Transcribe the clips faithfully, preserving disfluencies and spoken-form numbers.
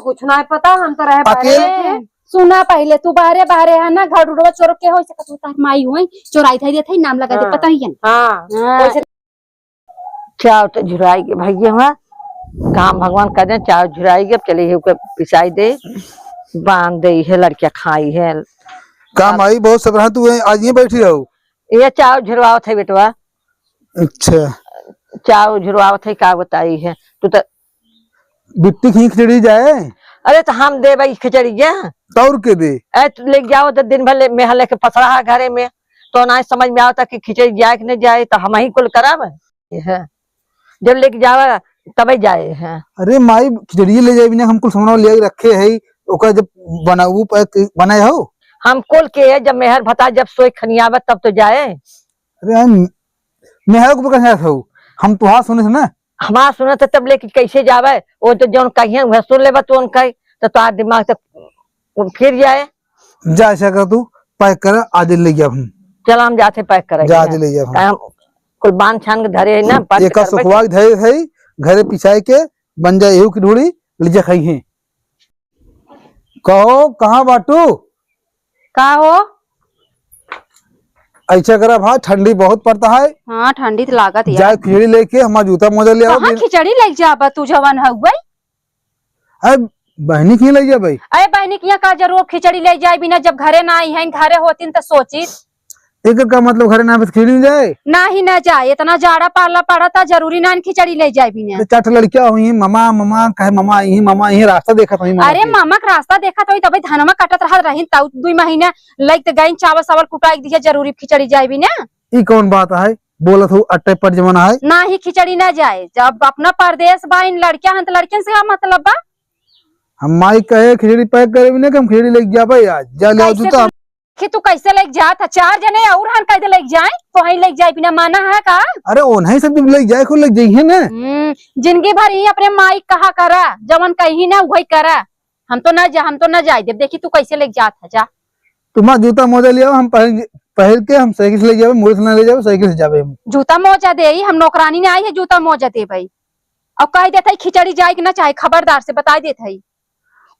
कुछ ना पता, हम तो रहे बाहरे अकेले। में थे। सुना पहिले, तू बाहरे बाहरे है ना, घर उड़वा चोर के हो सकत हो, तार माई होई, चोराई थाई देत है, नाम लगा दे, हाँ। पता ही है ना। हाँ। हाँ। वैसे चाव तो झुराई के भैया हुआ, काम भगवान कर दे, चाव झुराई के, चले ही ओके पिसाई दे, बांध दे, है लड़किया खाई है। का माई बहुत सब रहा, तू आज ये बैठी रहो। ये चाव झुरवावत है बेटवा। अच्छा। चाव झुरवावत है, का बताई है, तू तो बिट्टी खींच खिचड़ी जाए। अरे तो हम देबै खिचड़ी जा। तौर के दे। ए, तू लेके जाओ तो दिन भर ले, मेहा लेके पसरा है घरे में, तो ना समझ में आवता कि खिचड़ी जाए कि नहीं जाए, तो हम ही कुल करब। ये है। जब लेके जावा तबे जाए हैं। अरे माई, खिचड़ी ले जाए बिना हम कुल सामान ले रखे है, ओका जब बनाऊ पे बनाए हो। हम कुल के है, जब मेहर भता जब सोई खनियावे तब तो जाए। अरे हम मेहर को पकड़ हो, हम तुहार सुने से ना। हमार सुनत है तब लेके कैसे जावे? वो तो जौन कहिए वह सुन लेबा तो उनका ही, तो तोहार दिमाग तक फिर जाए। जा ऐसा कर तू, पैक कर, आज ले गया हम। चल हम जाते पैक करेंगे। जा आज ले गया हम। काहे हम कुल बांध छान के धरे है ना, बंद एका करबे सुखवा के धरे है, घरे पिसाए के बन जाए एहू की ढूढ़ी, ले जा खाई है। कहो, कहाँ बाटू? का हो? ऐसा करा भाई, ठंडी बहुत पड़ता है। हाँ, ठंडी तो लागत है। जाए खिचड़ी लेके हमारा जूता मोजा ले आओ। कहाँ खिचड़ी लेके जाबा तू जवन हउवे? अरे बहनी के ले जा भाई। अरे बहनी के यहाँ का जरूर खिचड़ी ले जाए बिना, जब घरे ना आई हैं, घरे होतीन तो सोची। एक का मतलब घरे ना बस खिचड़ी जाए? नाही ना जाए, इतना जाड़ा पाला पड़ता, जरूरी ना खिचड़ी ले जाए बिना। अरे चार ठो लड़कियाँ हुई, मामा, मामा, कहे मामा, यही मामा, यही रास्ता देखत हुई, मामा अरे के। मामा के रास्ता देखत हुई, तबे धनमा कटत रहत रहीन, तउ दुई महीना लइक त गइन चावल, सावल कुटाई दिया, जरूरी खिचड़ी जाए बिना। ई कौन बात है? बोलत हो अट्टे पर जमाना है। नाही खिचड़ी ना जाए, जब अपना परदेस बा, इन लड़कियाँ हन त लड़कियन से का मतलब बा? हम माई कहे खिचड़ी पैक करे बिना कि हम खिचड़ी लेके जाबे आज, जा ले आओ कैसे जूता। कि तू कैसे लेके जात है? चार जने और हन कैसे लेके जाए? तो वहीं लेके जाए बिना माना है का? अरे ओनही सब जब लेके जाए को लेके जाइए ना। हम्म, जिंदगी भर ही अपने माई कहा करा, जवन कही ना वही करा। हम तो ना जा, हम तो ना जाए देब। देखी तू कैसे लेके जात है, जा। तुम्हारा जूता मोजा ले आओ, हम पहन, पहन के हम साइकिल से ले जाबे, मोटर से ना ले जाबे, साइकिल से जाबे हम। जूता मोजा दे, हम नौकरानी ना आई है जूता मोजा दे भाई। और कह देत है खिचड़ी जाए कि ना चाहे, खबरदार से बताई देत है।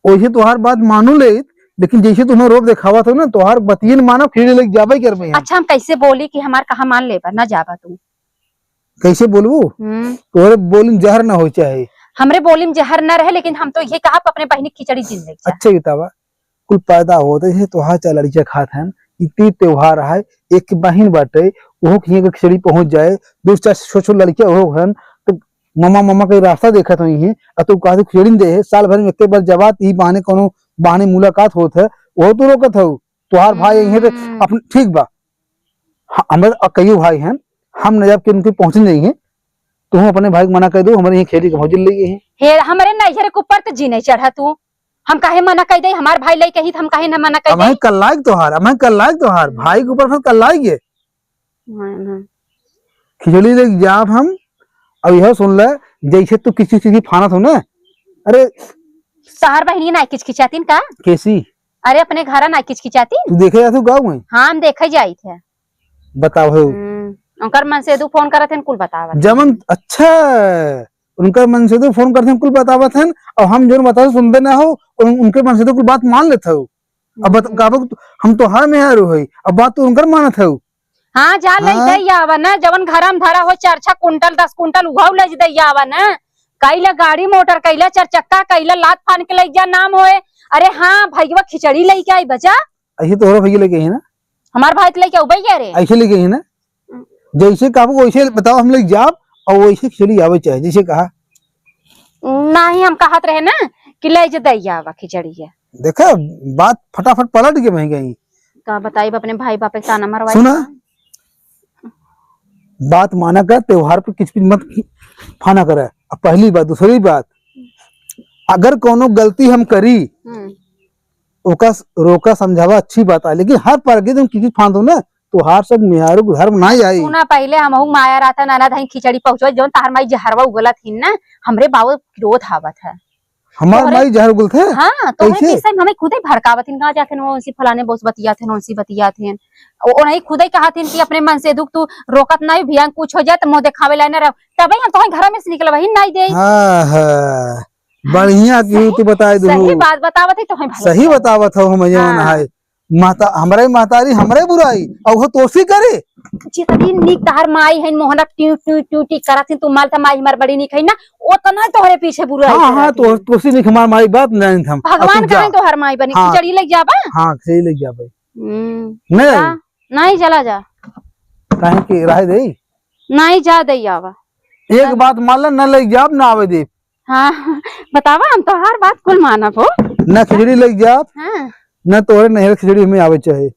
ओइसे तोहार बात मानू लेत, लेकिन जैसे तुम्हें रोब देखावत हो ना, तोहार बतियन मानब, खिचड़ी लेके जाबे करबे हम। अच्छा, हम कैसे बोली कि हमार कहा मान लेबा, ना जाबा तू? कैसे बोलबू? हम्म। तोहरे बोली में जहर ना हो चाहे। हमरे बोली में जहर ना रहे, लेकिन हम तो ये कहा अपने बहिनी खिचड़ी जिन लेके जा। अच्छा बतावा, कुल पैदा होत है, जैसे तोहार चार लड़कियाँ खात हन, ई तीज त्योहार है, एक बहिन बाटे, ओहो के हियाँ के खिचड़ी पहुँच जाए, दो चार छोट छोट लड़कियाँ ओहो हन, तो ममा, ममा के रास्ता देखत होई हैं, आ तू कहत खिचड़ी दे है, साल भर में एक बार जब आत, ई बहाने कोनो बहाने मुलाकात होत है, ओहो तू रोकत हो। तोहार भाई यहीं पे हम्म। अपन, ठीक बा, ह-, हमरे अ, कईयो भाई हैं, हम न जब के उनके पहुँचे नहीं हैं, तो हम अपने भाई को मना कर दो, हमारे यहाँ खिचड़ी के भौजी ले गई हैं। हे, हमरे नैहर के ऊपर तो जी नहीं चढ़ा तू, हम काहे मना कर दे? हमार भाई लेके ही तो हम काहे ना मना कर अब दे? हम कल लायक तोहार, अब हम कल लायक तोहार, हम्म। भाई के ऊपर फिर कल लायक है। हाँ, हाँ। खिचड़ी लेके जाब हम। अब यह सुन ले, जैसे तू किसी चीज की फानत हो ना, अरे तोहार बहिनी ना किचकिचातीन का? कैसी? अरे अपने घर ना किचकिचातीन। तू देखे जात हो गाँव में? हाँ, हम देखे जाई थे। बताओ हो। हम्म, उनकर मनसेधू फोन करत हन, कुल बतावत हन। जमन, अच्छा, उनकर मनसेधू फोन करत हन, कुल बतावत हन, और हम जोन बताओ सुनते ना हो, और उन-, उनके मनसेधू कुल बात मान लेत हो। अब बत-, हम्म। कहबो कि तू, हम तोहार मेहरारू हई, अब बात तू उनकर मानत हऊ। हाँ, जा ले हाँ। दे आवा ना, जवन घरा में धरा हो चार छह कुंटल, दस कुंटल उघाऊ ले दे आवा ना। कइला गाड़ी मोटर, कइला चार चक्का, कइला लाद फान के ले जा नाम होए। अरे हाँ, भैया खिचड़ी लेके आई बजा। ऐसे तोहरा भैया लेके आई ना? हमार भाई तो लेके आऊ भैया रे। ऐसे लेके आई ना? जैसे कहबो वैसे बताओ, हम लेके जाब और वैसे खिचड़ी आवे चाहे, जैसे कहा। नहीं, हम कहत रहे ना कि ले जे दे आवा खिचड़ी है। देखा, बात फटाफट पलट के बह गई। का बताई अपने भाई बाप के ताना मरवाई। सुना, बात माना कर, त्योहार पे किचकिच मत फाना करे। अब पहली बात, दूसरी बात, अगर कोनो गलती हम करी, हम्म। ओका स-, रोका समझावा अच्छी बात है, लेकिन हर पर के तुम किचकिच फान दो ना, त्योहार सब मेहरारू के धर्म ना आई। सुना, पहले हमहू माया रहता ननद हई खिचड़ी पहुँचो, जौन तहार माई जहरवा उगलत हिन ना, हमरे बाबू क्रोध आवत है। हमार तोहरे माई जहर गुलथे? हाँ, तोहरे कैसे? किस्सा में हमें खुदे भड़कावत हिन, कहाँ जात हिन, उनसे फलाने बोस बतियात हिन, उनसे बतियात हिन। ओ, ओ नहीं खुदे कहत हिन कि अपने मनसेधू के तू रोकत नहीं, भियान कुछ हो जाए तो मुँह देखावे लाए ना रहो। तबे हम तोहरे घर में से निकलवा ही नहीं दे। हाँ, हाँ। बढ़िया की तू बताए दू। सही बात बतावत है तो हम भला सही बतावत हो हम ये हाँ। है। महता-, हमरे महतारी, हमरे बुराई, और वो तोसी करे। जितनी नीक तहार माई है, मोहना ट्यू, ट्यू, ट्यू, टी करत है, तू मालता माई हमार बड़ी नीक है ना, ओतना तोहरे पीछे बुराई हाँ, करत हाँ, तो, है। तोसी नीक हमार माई बात नहीं हम। भगवान अब जा। काहे तोहर माई बनी? हाँ। खिचड़ी लग जाबा? हाँ, खिचड़ी लग जाबे। हम्म, नहीं। जा, नहीं, चला जा। काहे कि रहे दे? नहीं, जा दे आवा। एक बात मान ले, न लग जाब, ना आवे दे। हाँ, बतावा, हम तोहार बात कुल मानब हो। ना खिचड़ी लग जाब, हाँ। ना तोहरे नैहर खिचड़ी हमें आवे चाहे।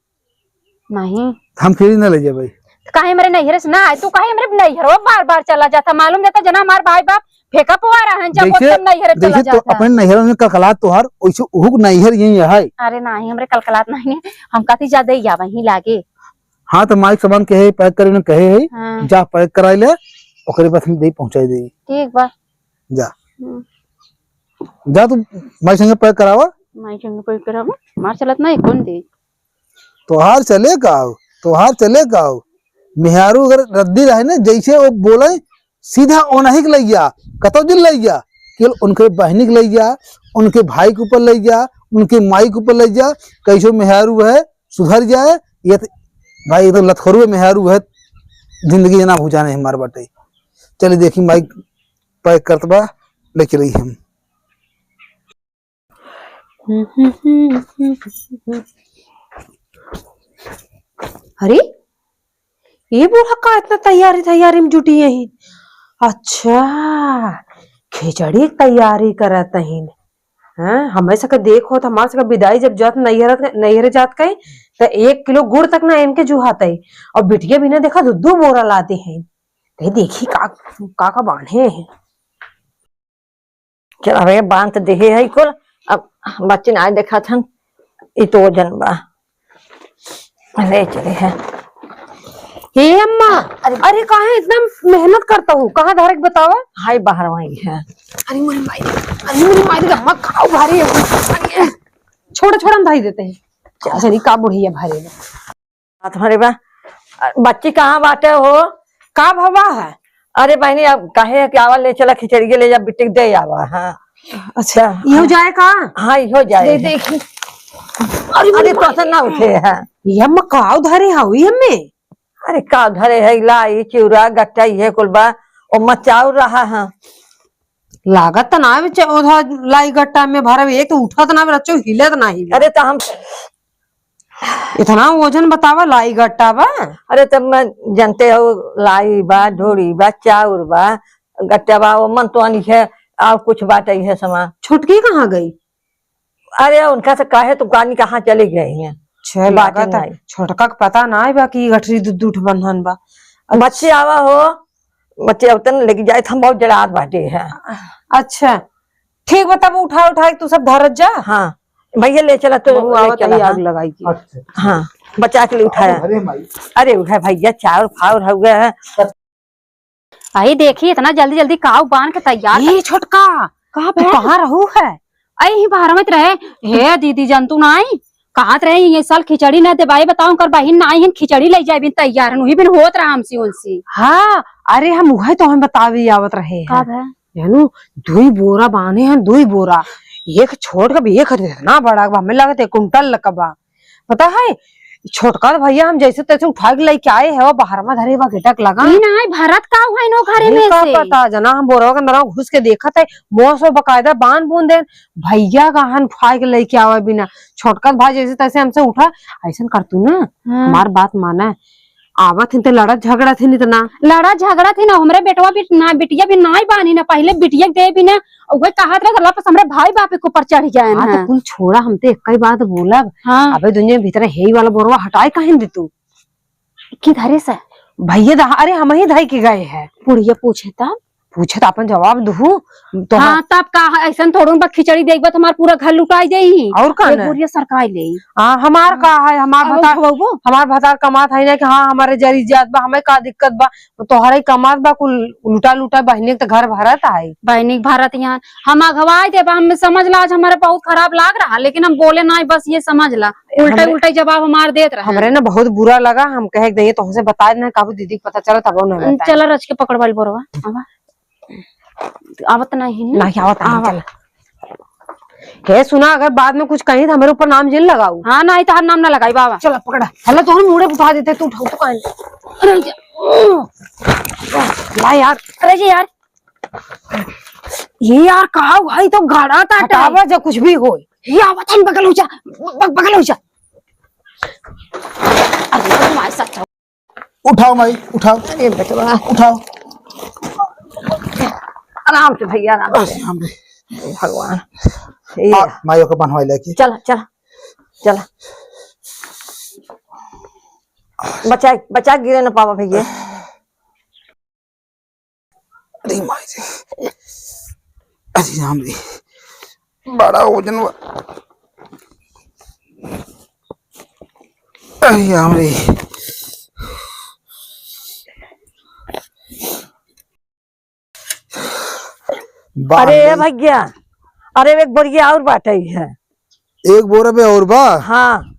नहीं। हम खिचड़ी ना ले जाबे। तो काहे हमरे नैहर से ना आए? तू काहे हमरे नैहर बार बार चला जाता? मालूम जाता जना हमार भाई बाप फेंका पवा रहा है, जब जैसे, ओतन नैहर चला जैसे तो जाता। अपन नैहर में कलकलात तोहार, वैसे उहुक नैहर यही है। अरे नहीं, हमरे कलकलात नहीं है, हम काफी ज्यादा ही आवा ही लागे। हाँ, तो माइक सामान कहे, पैक करे ना कहे है, हाँ। जा पैक कराई ले, ओकरे बाद हम दे पहुँचाई दे। ठीक बा। जा। हम्म। जा तू माई संगे पैक करावा। माई संगे पैक करावा। मार चलत ना, कौन दे? तोहार चले का हो? तोहार चले का हो? मेहरारू अगर रद्दी रहे ना, जैसे वो बोले, सीधा ओनही के लइया, कतौ दिन लइया, केवल उनके बहिनी के लइया, उनके भाई के ऊपर लइया, उनके माई के ऊपर लइया, कैसो मेहरारू है, सुधर जाए, ये त-, भाई, ये तो लतखोरुए मेहरारू है, जिंदगी ना भुजाने हमार बाटे। चलिए देखी, माई पैक करत बा, लेके रही हम। अरे, ये बूढ़ा का इतना तैयारी, तैयारी में जुटी यही? अच्छा, खिचड़ी के तैयारी करत हईन। हाँ, हमें सके देखो तो हमारे सके विदाई जब जात नैहर, नैहर जात कहीं, तो एक किलो गुड़ तक ना इनके जुहात है। और बिटिया बिना देखा दो, दो बोरा लाते हैं। ते देखी का, का, का बांधे हैं। चल, अबे बांध देहे है कुल। अब बच्ची ना देखत हन, ई तो वजन बा। ले चले है। हे अम्मा, अरे। अरे काहे इतना मेहनत करता हूँ? कहाँ धरे के बतावा? हाय बाहर वहीं है। अरे मोरी माई, अरे मोरी माई, अम्मा खाओ भारी है। अरे, छोड़, छोड़, हम धई देते हैं। चल। चली का बुढ़िया भारी में। बात हमारे बा, अ, बच्ची कहाँ बाटे हो? का भवा है? अरे बहनी, अब काहे है कि आवा ले चला खिचड़िया ले जा, बिटिक दे आवा। हाँ। अच्छा, अच्छा, इहो हाँ। जाए का? हाँ, इहो जाए दे है। देखी। अरे, अरे, अरे, तो से ना उठे है। ये हम काव धरे हवी हमें? अरे, काव धरे है, लाई, चिउरा, गट्टा, ये कुल बा, ओ मचाऊ रहा है। लागत त ना बे, च-, उधर लाई गट्टा में भरब, एक तो उठत ना बे, रच्चो हिलत ना हिले। अरे, तो हम इतना वजन बतावा, लाई गट्टा बा। अरे, तब मैं जानते हो, लाई बा, ढोरी बा, चाउर बा, गट्टा बा, वो मन तो आनी है, और कुछ बाटे है सामान। छोटकी कहाँ गई? अरे, उनका से कहे तो कानी कहाँ चली गई हैं। छह बात लागत है, नहीं। छोटका के पता ना है बा कि गठरी दू, दू ठो बंधन बा। बच्चे आवा हो, बच्चे अब तन लेके जाए, हम बहुत जड़ात बाटे हैं। अच्छा, ठीक बा, तब उठा, उठा के तू सब धरत जा। हाँ, भैया ले चला तो बहू ले आवत चला, ही हाँ। आग लगाई के। अच्छा। हाँ, बचा के ले उठाया। अरे माई। अरे उठा भैया, चाउर फाउर हो गया है। आई देखी, इतना जल्दी जल्दी काऊ बांध के तैयार ए, कर- छोटका, कहाँ तू बे? कहाँ रहू है? आई ही बाहर में रहे। हे दीदी, जंतु नाई, कहत रहे, "ये साल खिचड़ी ना देबाई, बताओ, उनकर बहिन ना आई हन, खिचड़ी ले जाए बिन तैयार हन, वही बिन होत रहा हमसे उनसे।" हाँ, अरे हम उहे तो हम बतावे आवत रहे का हैं। भा? जानू, दुई बोरा बांधे हैं, दुई बोरा, एक छोट का भी एक इतना बड़ा बा, हमें लगत है कुंटल लग बा। पता है, छोटका तो भैया हम जैसे तैसे उठा के लेके आए हैं, वो बाहर में धरे बा गेटक लगा। ई नाई भरत का हुआ इनो घरे अरे में का से? पता, जना हम बोरवा के अंदर घुस के देखत है, मोस वो बकायदा बांध बूंद देन, भैया कहाँ उठा के लेके आवे बिना। छोटका भाई जैसे तैसे हमसे उठा, ऐसन कर तू ना, हाँ। हमार बात माना, आवत हिन ते लड़त झगड़त हिन इतना। लड़त झगड़त हिन, हमरे बेटवा भी ना, बिटिया भी नाई बानी ना, पहले बिटिया के दे भी ना, उहे कहत रहे, "अल्लाह पर हमरे भाई बाप के ऊपर चढ़ जाए हाँ, ना।" तो कुल छोड़ा, हम तो एक ही बात बोलब। हाँ। अबे दुनिया भीतर है ही वाला बोरवा हटाए काहे दे तू? की धरे से? भैया दा-, अरे हम ही धाई के गए हैं। बुढ़िया पूछे तब? पूछे तो अपन जवाब दुहू। तो हाँ, तब का है, ऐसन थोड़ो बा खिचड़ी देख बा, तो हमार पूरा घर लुटाई देई। और का एक ना? बोरिया सरकाई लेई। हाँ, हमार हाँ। का है, हमार और भतार, खवाबो? हमार भतार कमात है ना कि हाँ, हमारे जरी जात बा, हमें का दिक्कत बा, तो तोहरे कमात बा, कुल लुटा लुटा बहिनी के तो घर भरत है। बहिनी के भरत यहाँ हम अगवाई देबा, हम समझ ला, आज हमारे बहुत खराब लाग रहा, लेकिन हम बोले ना, बस ये समझ ला, उल्टे हमरे उल्टे जवाब हमार देत रहे। हमरे ना बहुत बुरा लगा, हम कहे के दइए तोहसे बता देना, काबू दीदी के पता चला तब उन्हें बताए। चला रच के पकड़वाइल बोरवा, आवा। आवत नहीं है ना? नहीं आवत नहीं, आवा। चला। हे सुना, अगर बाद में कुछ कहीं तो हमरे ऊपर नाम जिन लगाऊ। हाँ, नाही तोहार नाम ना लगाई बाबा। चला पकड़ा। हला तोहर मुड़े उठा देते, तू उठाऊ तो काहे? अरे जा। ला यार। अरे जी यार। ये यार कहा हुआ, ये तो गाड़ा काटा है। हटावा जा कुछ भी होए। ये आवत है, बगल हो जा। ब-, बगल हो जा। अरे माय सच्चा। उठाओ माई, उठाओ। अरे बेटवा। उठाओ। आराम से भैया, आराम से। अरे, आराम से। हे भगवान। ये आ, माई ओके बन्हवाई लेके। चला, चला, चला। बचा, बचा गिरे न पावा भैया। अरे माई रे। अरे राम रे। बड़ा वजन बा। अरे राम रे। अरे बाप रे। भैया, अरे एक बोरिया और बाटे है। एक बोरा पे और बा? हाँ।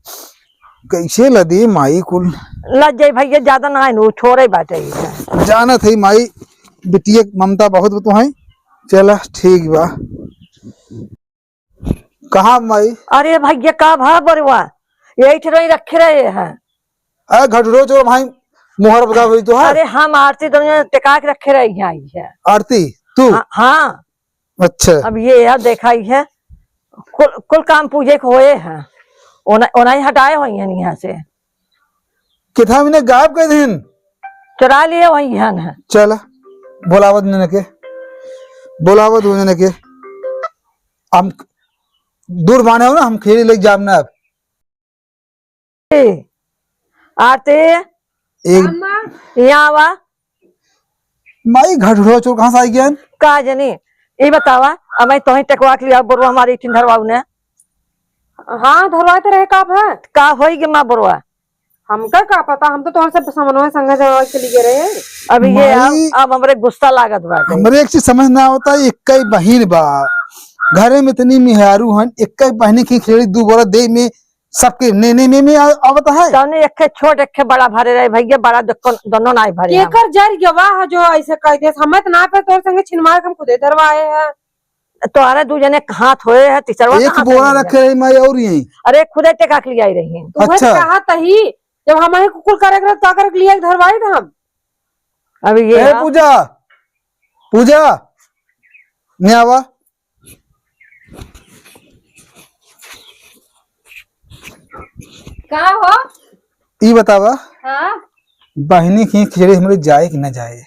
कैसे लदी माई कुल? लद जाई भैया, ज्यादा ना है, वो थोड़े बाटे है। जानत है माई, बिटिया के ममता बहुत तो है। चला ठीक बा। कहाँ माई? अरे भैया, का भा बरुआ, यही ठेरवा रखे रहे हैं। अरे घटुरो चोर भाई, मोहर बता हुई तो है। अरे हम आरती दोनों टेका के रखे रही हैं, आई है। आरती, तू? हाँ, हाँ। अच्छा। अब ये यार देखा ही है, कुल, कुल काम पूजे के होए हैं, ओना, ओना ही हटाए हुई हैं यहाँ से। किथा मैंने गायब कर दिन? चुरा लिए हुई हैं। चला, बोलावत ने के, बोलावत ने के। हम दूर बाने हो ना, हम खेली लेके जाब ना अब। ए, आरती, एक अम्मा। यहाँ आवा। माई, घटुरो चोर कहाँ से आई गया? का जनी, ई बतावा, अब मैं तोही टेकवा के लिया, बोरवा हमारी इठिन धरवाऊ ने। हाँ, धरवाए तो रहे, का भा? का होई गे माँ बोरवा? हमका का पता, हम तो तोहर सब सामानवा संगे धरवा के लिए रहे। अब ये माई, अब, अब हमरे गुस्सा लागत बाटे। हमरे एक चीज समझ ना आवता, एक्कै बहिन बा, घरे में इतनी मेहरारू हन, एक्कै बहिनी की खेड़ी दू बोरा दे में सबके नेने में, में आ-, आवत है। तौने एक ठे छोट, एक ठे बड़ा भरे रहे भैया, बड़ा दोनों, दोनों नाई भरे हम। केकर जर गवा है जो ऐसे कह दे, हमें तो ना पे तोर संगे छिनमार के हम खुदे धरवाए हैं। तोहरे दू जने के हाथ होए है, तीसरवा एक कहाँ से बोरा मिलेगा? रखे रही माई और यही। अरे खुदे टेका के लिए आई रही हैं। तू अच्छा। कहा तही, जब हम ही कुकुर करे के रहे, तो आकर के लिए धरवाई था हम। अब ये ए आ- पूजा, पूजा, ने आवा। का हो? ई बतावा, हाँ? बहिनी की खिचड़ी हमरे जाए कि न जाए?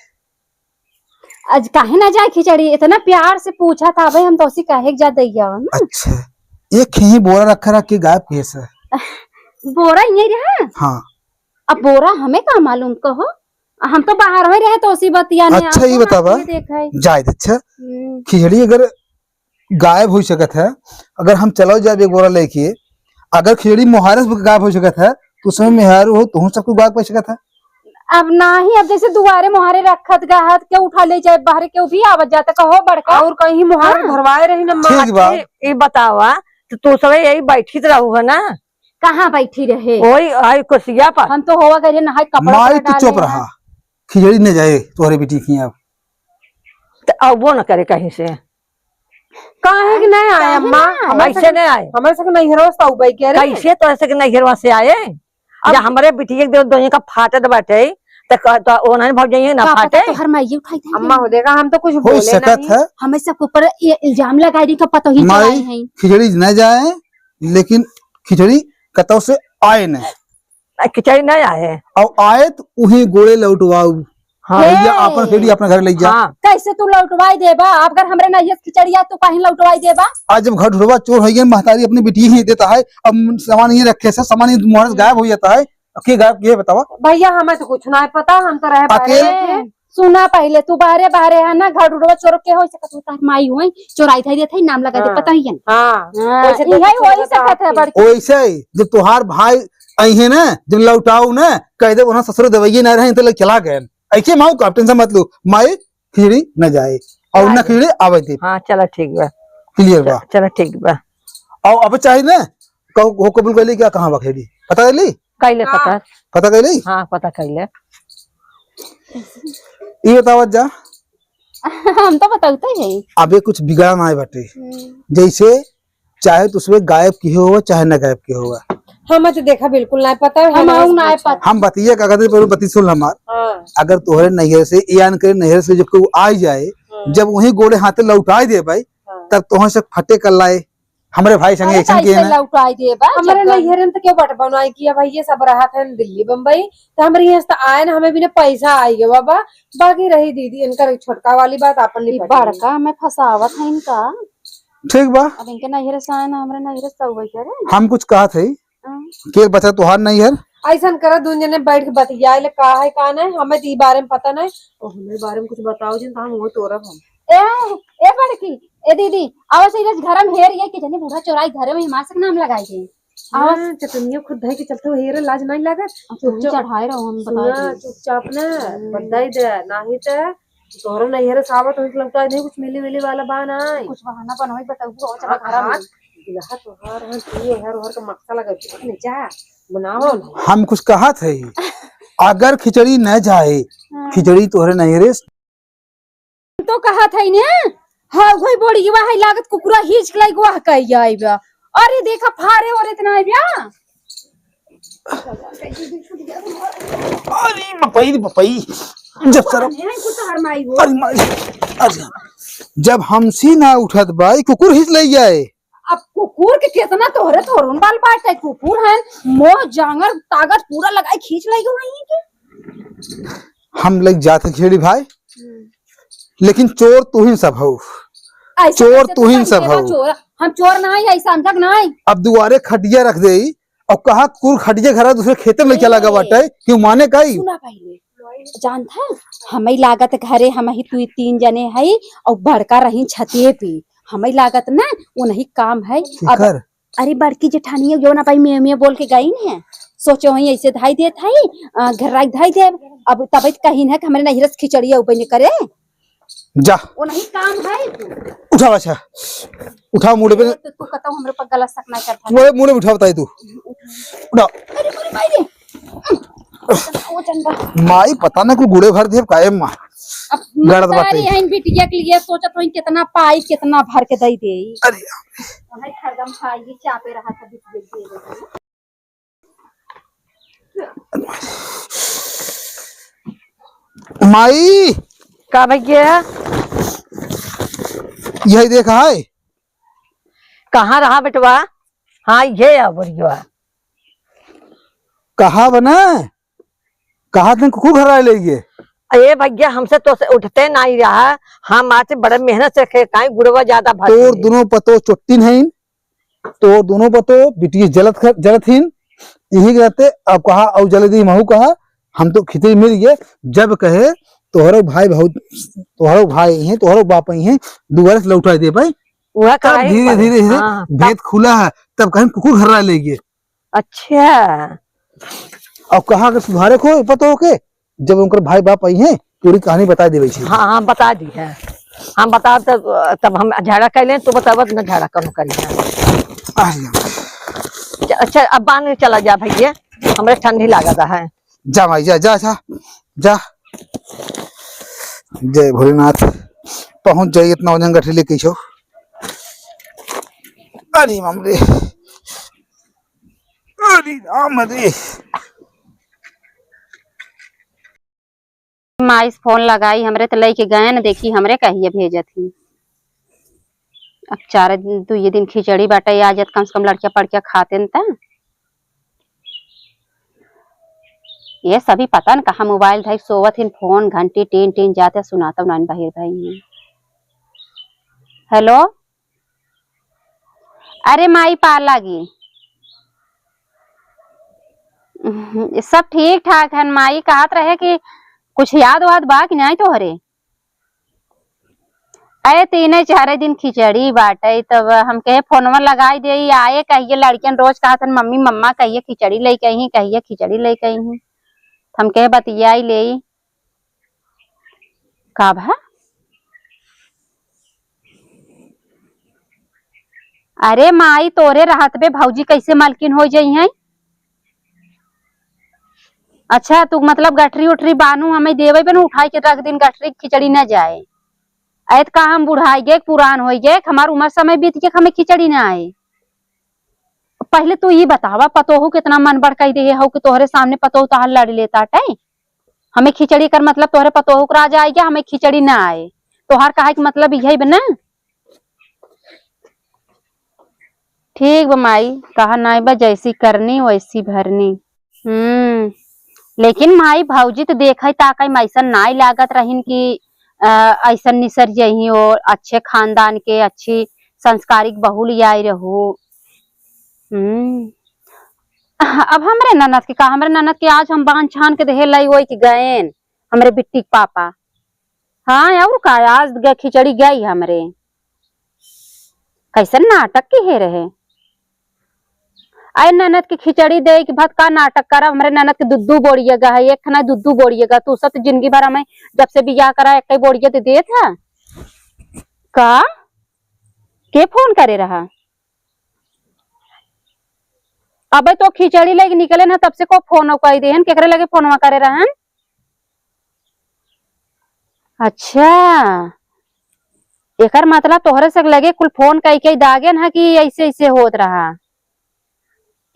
आज काहे ना जाए खिचड़ी? इतना प्यार से पूछा था भाई, हम तो उसी काहे के जा दैया हो ना। अच्छा, एक ही बोरा रखा रख के गायब कैसे? बोरा यही रहा? हाँ। अब बोरा हमें का मालूम कहो, हम तो बाहर में रहे तो उसी बतिया ने अच्छा, आपको ये बतावा, हाथ में देखा है। जाए दे, अच्छा, हम्म। खिचड़ी अगर गायब हो सकत है, अगर हम चलो जाए एक बोरा लेके, अगर खिचड़ी मोहारे से गायब हो सकत है, तो उसमें मेहरारू हो, तुहूँ सब कुछ गायब कर सकत है। अब नाही, अब जैसे दुआरे मोहारे रखत गहत के उठा ले जाए, बाहर के भी आवत जाता, कहो बड़का। और कहीं मोहारे हाँ। धरवाए रही ना, ठीक बा। माँ। ये, ये बतावा, तो तू सब यही बैठी रहू है ना? कहाँ बैठी रहे? वही आई कुर्सिया पर। हम तो होवा गए नहाए, कपड़ा माई, तू चुप रहा, खिचड़ी न जाए तोहरे बेटी की अब। तो अबो न करे कहीं से। काहे कि नहीं आए अम्मा? काहे ना आए? हमारे कैसे से, नहीं आए? हमारे से नैहरवा से आऊ बाई के रे? कैसे तो ऐसे के नैहरवा से आए? अब या हमरे बिटिया के दो, दोनों का फाटत बाटे, त क-, त ओनहन भौजाई ना का पता फाटे? तोहर माई उठाई थी। अम्मा हो देगा, हम तो कुछ हो बोले सकत नहीं। है। हमें सबके ऊपर ये इल्जाम लगाई रही, का पता ही माई, चलाई है। खिचड़ी न जाए, लेकिन खिचड़ी कतौ से आए न। आ, खिचड़ी नहीं आए। और आए तो उही गोड़े लौटवाऊ। हाँ। भैया, आपन खिचड़ी अपने घर ले जा। हाँ। कैसे तू लौटवाई देबा? आप अगर हमरे नैहर खिचड़िया तू कहीं लौटवाई देबा? आज जब घटुरवा चोर हो गया, महतारी अपनी बिटिया ही देता है, अब सामान ये रखे से, सामान ये मोहर से गायब हो जाता है। अब के गायब, ये बतावा। भैया, हमें तो कुछ ना पता, हम तो रहे बाहरे अकेले। थे। सुना पहले, तू बाहरे, बाहरे है ना, घटुरवा चोर के हो सकत हो, तार माई होई, चोराई था, देते ही नाम लगा दे, हाँ। पता ही है ना। हाँ। हाँ, वैसे तो यही कुछ वही होता सकत है आपके। बड़की। वैसे ही, जब तोहार भाई आई है ना, जब लौटाऊ ना, कह दे, "वहाँ ससुर दवाइये ना रहे, तो लोग चला गए।" ऐसे माऊ का, tension मत लो, माई खिचड़ी न जाए और न खिचड़ी आवे दे। हाँ, चला ठीक बा। Clear बा। चला ठीक बा। और अब चाहे ना, कहू, हो कबूल कर ली क्या, कहाँ बा खिचड़ी? पता कर ली? कैले हाँ। पता। पता कर ली? हाँ, पता कर ले। ये बतावत जा, हम तो बतौते हैं। अबे कुछ बिगड़ा ना है बाटे। हम्म। जैसे चाहे तो उसमें गायब किहे होवा, चाहे ना गायब किहे होवा। हम तो देखा बिल्कुल ना पता है, हम हमारे आऊ ना कुछ पता। हम बतिया का कहते पर बती सुन हमार। हाँ। अगर तोहरे नैहर से, यान करे नैहर से जब कोई आ जाए, हाँ। जब वही गोड़े हाथे लौटाए दे भाई, हाँ। तब तोहर से फटे कर लाए। हमरे भाई संगे अरे ऐसन किहे कैसे ना। लौटाई देबा? हमरे जब नैहरे में तो केहू बट बनाई किया भाई, ये सब रहत है दिल्ली बम्बई, तो हमरे यहाँ से तो आए ना, हमें बिना पैसा आई गया बाबा। बाकी रही दीदी, इनकर छोटका वाली बात आपन ई निपट ली। बड़का हमें फंसावत है इनका। ठीक बा। अब इनके नैहरे से आए ना, हमरे नैहरे से उबई करे। हम कुछ कहत है हाँ। के बचा तोहार नैहर? ऐसन करा, दुन जने बैठ के बतियाए ले, का है, का नहीं, हमें तो ई बारे में पता नहीं। और हमें बारे में कुछ बताओ जिन, तो हम वो तोरब हम। ए, ए बड़की, ए दीदी, आवा से इधर घर में हेर ये कि जने बूढ़ा चोराई घरे में मार सक नाम लगाई दे। आवा। हाँ, चटनिया खुद धई के चलते हो, हेरे लाज नहीं लागत। अब तुम चुपचाप चढ़ाए रहो, हम सुना, बताई दे। चुपचाप ना, हम्म। बताई दे, नहीं तो तोहरा नैहरे से आवत हो, लौटा नहीं, कुछ मिली मिली वाला बा ना। कुछ बहाना बनाओ, बताओ, वो चला हाँ, घर में। हाँ, दुल्हा तोहार, हाँ, तू हर हर का मक्सा लगा, चुप नहीं जा, बनाओ ना। हम कुछ कहत है, अगर खिचड़ी न जाए, हाँ। खिचड़ी तोहरे नैहरे से तो कहत है ने, हाँ, वही बड़ी वाह लागत कुकुरा हिच के लाइक वाह कह जाइबा। अरे देखा फारे और इतना आइबा। अरे बपई रे बपई, जब सर अरे कुछ हर माई हो। अरे माई, अरे जब हमसी ना उठत बा, ई कुकुर हिच ले जाए। अब कुकुर के कितना तोहरे थोड़न बाल बाटे, कुकुर है, मोह जांगर ताकत पूरा लगाई खींच ले गई वहीं के। हम लग जात है खेड़ी भाई, हम्म। लेकिन चोर तू ही सब हो। ऐसे चोर कैसे तू ही सब हो। चोर? हम चोर ना है, ऐसा अंधक ना है। अब दुआरे खटिया रख दे और कहा कुल खटिया घरा दूसरे खेते में चला गवा बाटे, क्यों माने काई? सुना पहले, जानता है, हमें लागत घरे हम ही तू तीन जने है और बड़का रही छतिए पे, हमें लागत ना वो नहीं काम है। अब अरे बड़की जेठानिया जो ना पाई, मैं, मैं बोल के गई न है, सोचो वहीं ऐसे धाई देत है, अ, घर राख धाई देब। अब तब कहीं है कि हमरे नैहरे से खिचड़ी अउबे न करे। जा। वो नहीं काम है। उठाओ, अच्छा। उठाओ मुड़े पे। तो तू कहता हमरे पर गलत शक ना करता। मुड़े, मुड़े उठाओ बताई तू। उठाओ। अरे, अरे, माई रे। वजन बा। माई पता ना कुल गुड़े भर देब काहे माँ। अब गड़त बाटे। मतारी हइन बिटिया के लिए सोचत हइन कितना पाई, कितना भर के दई देई। अरे। वही खरगम खाई, चापे रहा था बिटिया के लिए। माई। का भैया? यही देखा है। कहाँ रहा बेटवा? हाँ, ये आ बरिया। कहाँ बना? कहाँ दिन कुकुर घर आए लेगे? ए भैया, हमसे तो से उठते नहीं रहा। हम आज बड़े मेहनत से खे-, काई गुड़वा ज्यादा भर तोर लिए। दोनों पतो चोट्टी नहीं, तोर दोनों पतो बिटिया जलत ख-, जलत हीन। यही के रहते अब कहा, "औ जले दी महू कहा, हम तो खिचड़ी मिल गए।" जब कहे, "तोहरो भाई भाऊ, तोहरो भाई हैं, तोहरो बाप ही हैं, दोबारा से लौटा दे भाई।" वह तब कहे धीरे, पर-, धीरे, धीरे हाँ, तब भेद खुला है, तब कहें कुकुर घर ले गए। अच्छा। और कहाँ के सुधारे को पता हो के, जब उनकर भाई बाप आई हैं, पूरी कहानी बता देवे छी। हाँ, हाँ, बता दी है। हम बता तब, तब हम झाड़ा कर लें, तो बतावत न झाड़ा कम करी है। अरे। च-, अच्छा, अब बांध के चला जा भैया, हमरे ठंडी लागत है। जा माई, जा, जा, जा, जा। जय भोलेनाथ। पहुँच जाई इतना वजन गठरी लेके छो। अरे माम रे। अरे राम रे। माई से फोन लगाई, हमरे त लइके गए न, देखी हमरे कहिए भेजत ही। अब चार दिन, दुइये दिन खिचड़ी बाटे, आ जात, कम से कम लड़किया पड़किया खाते न त। ये सभी पता न कहाँ मोबाइल धई सोवत हिन, फोन घंटी टीन टीन जाते सुनाता नाइन बहिर भाई। हेलो, अरे माई पार लागी। सब ठीक ठाक है माई, कहत रहे कि कुछ याद वाद बा कि नहीं तोहरे? अरे तीने चारे दिन खिचड़ी बाटे, तब हम कहे फोनवा लगाई दे, आए कहिए लड़कियन रोज कहत हन, "मम्मी मम्मा कहिए खिचड़ी लेके आई, कहिए खिचड़ी लेके आई।" हम कहे बतियाई ले। का भा? अरे माई, तोरे रहत बे भौजी कैसे मलकिन हो जइहैं? अच्छा, तू मतलब गठरी उठरी बानू हमें देवे बे न, उठाई के रख दिन गठरी खिचड़ी न जाए। ऐत का हम बुढ़ाइ गए, पुरान होइ गए, हमार उमर समय बीत गए, हमें खिचड़ी ना आए। पहिले तू ई बतावा, पतोहू केतना मन बड़काइ देहे हउ कि तोहरे सामने पतोहू तहार लड़ि लेताटे? हमें खिचड़ी कर मतलब तोहरे पतोहू के राज आइ गया, हमें खिचड़ी ना आए। तोहार कहे के मतलब इहइ बा ना? ठीक बा माई, कहा नाई बा, जैसी करनी वैसी भरनी। हम्म, लेकिन माई भौजी त देखइ ताकइ में अइसन नाई लागत रहिन कि, अ, अइसन निसर जइहीं और अच्छे खानदान के, अच्छी संस्कारिक बहू लियाई रहू। हम्म, अब हमरे ननद के का, हमरे ननद के आज हम बांध छान के देहे लाई ओई के गएन, हमरे बिट्टी के पापा। हाँ, और का, आज ग-, खिचड़ी गई हमरे। कैसन नाटक किहे रहे। अरे ननद के खिचड़ी दे के भात का नाटक करब, हमरे ननद के दुद्दू बोड़िए गा है, एक ठना दुद्दू बोड़िए गा। तू सब तो जिंदगी भर हमें जब से बियाह करा, एक ही बोड़िए तो देत है। का? के फोन करे रहा? अबे तो खिचड़ी लेके निकले ना, तब से को फोन कई देहन, केकरे लगे फोनवा करे रहन? अच्छा, एकर मतलब तोहरे से लगे कुल फोन कई के दागेन है कि ऐसे ऐसे होत रहा?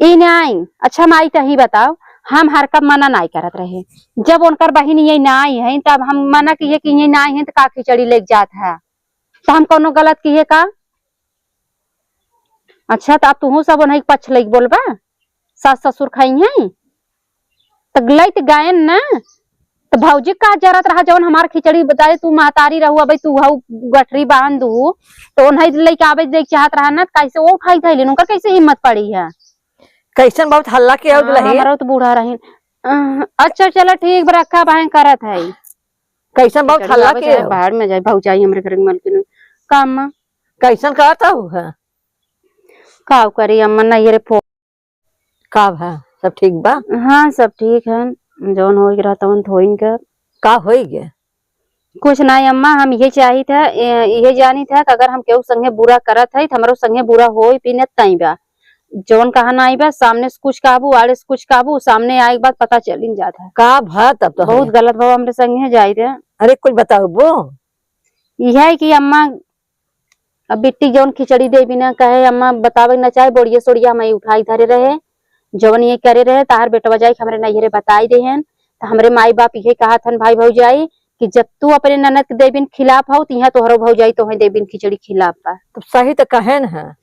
ई नाई। अच्छा माई, तही बताओ, हम हर कब मना नाई करत रहे, जब उनकर बहिन ये नाई है, तब हम मना किए कि ये नाई है, तो का खिचड़ी लेके जात है? तो हम कौनो गलत किए का? अच्छा, तो अब तुहू सब उन्हीं के पक्ष लेके बोलबा? सास ससुर खाई हैं? तो लैत गायन ना, तो भौजी का जरूरत रहा, जौन हमार खिचड़ी बताए, तू महतारी रहू, अबे तू हऊ गठरी बांध दू, तो उन्हीं लेके आवे देख चाहत रहा ना, कैसे वो उठाई धैलिन, उनकर कैसे हिम्मत पड़ी है? कैसन बहुत हल्ला के आउत हाँ, रही? हमारा तो बूढ़ा रही। अह, अच्छा, चलो ठीक बा, रखा बहन, करत है। कैसन बहुत खिचड़ी हल्ला आवे के चाहे आउत? बाहर में जाए, भौजाई हमरे घर के मलकिन। का अम्मा? कैसन कहत हऊ है? का करी अम्मा, ना ये रे फो- का भा, सब ठीक बा? हाँ, सब ठीक है, जौन होई के रहा तवन तो होइन के। का होई गे? कुछ नाई अम्मा, हम इहे चाहित है, ए, इहे जानित है कि अगर हम केहू संगे बुरा करत है, तो हमरो संगे बुरा होई पीने तई बा। जौन कहा नाई बा, सामने से कुछ कहबू, आड़े से कुछ कहबू, सामने आए के बाद पता चलिन जात है। का भा तब तो बहुत है। गलत भा हमरे संगे जाई रे। अरे कुछ बताओ बो। इहे है कि अम्मा अब बिट्टी जौन खिचड़ी देबी ना, कहे अम्मा बतावे ना चाहे, बोड़िया सोड़िया हमारी उठाई धरे रहे, जौन ये करे रहे, ताहर बेटवा जाई के हमरे नैहरे बताई देहन। तो हमरे माई बाप इहे कहत हन भाई भौजाई कि जब तू अपने ननद के देबिन खिलाफ हो, तो यहाँ तोहरो भौजाई तोहे देबिन खिचड़ी खिलाफ बा। तब सही तो कहेन है,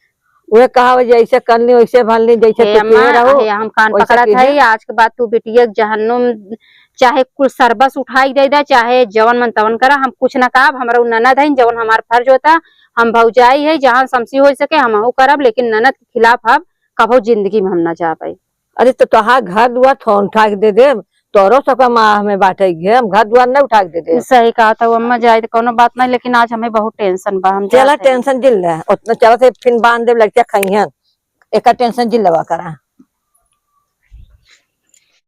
उहे कहा जैसे करनी वैसे भरनी, जैसे हे तू अम्मा, किहे रहो, हे हम कान वैसे पकड़त किहे। है, आज के बाद तू बिटिया के जहन्नुम चाहे कुल सरबस उठाई दे दे, चाहे जवन मन तवन करा, हम कुछ ना कहब। हमरा उ ननद हईन, जवन हमार फर्ज होता, हम भौजाई है, जहाँ समसी हो सके हमहू करब, लेकिन ननद के खिलाफ अब कभो जिंदगी में हम ना जाबे। अरे तो तोहार घर दुआर थोन उठा के दे देब, तोरो सबका माँ हमें बांटे के, हम घर दुआर नहीं उठा के दे देब। सही कहा था अम्मा, जाए तो कोनो बात नहीं, लेकिन आज हमें बहुत टेंशन बा, हम चला जाते हैं। टेंशन जिल ले, उतना चला से फिन बांध देब, लड़किया खइहन, एकर टेंशन जिल लेवा करा।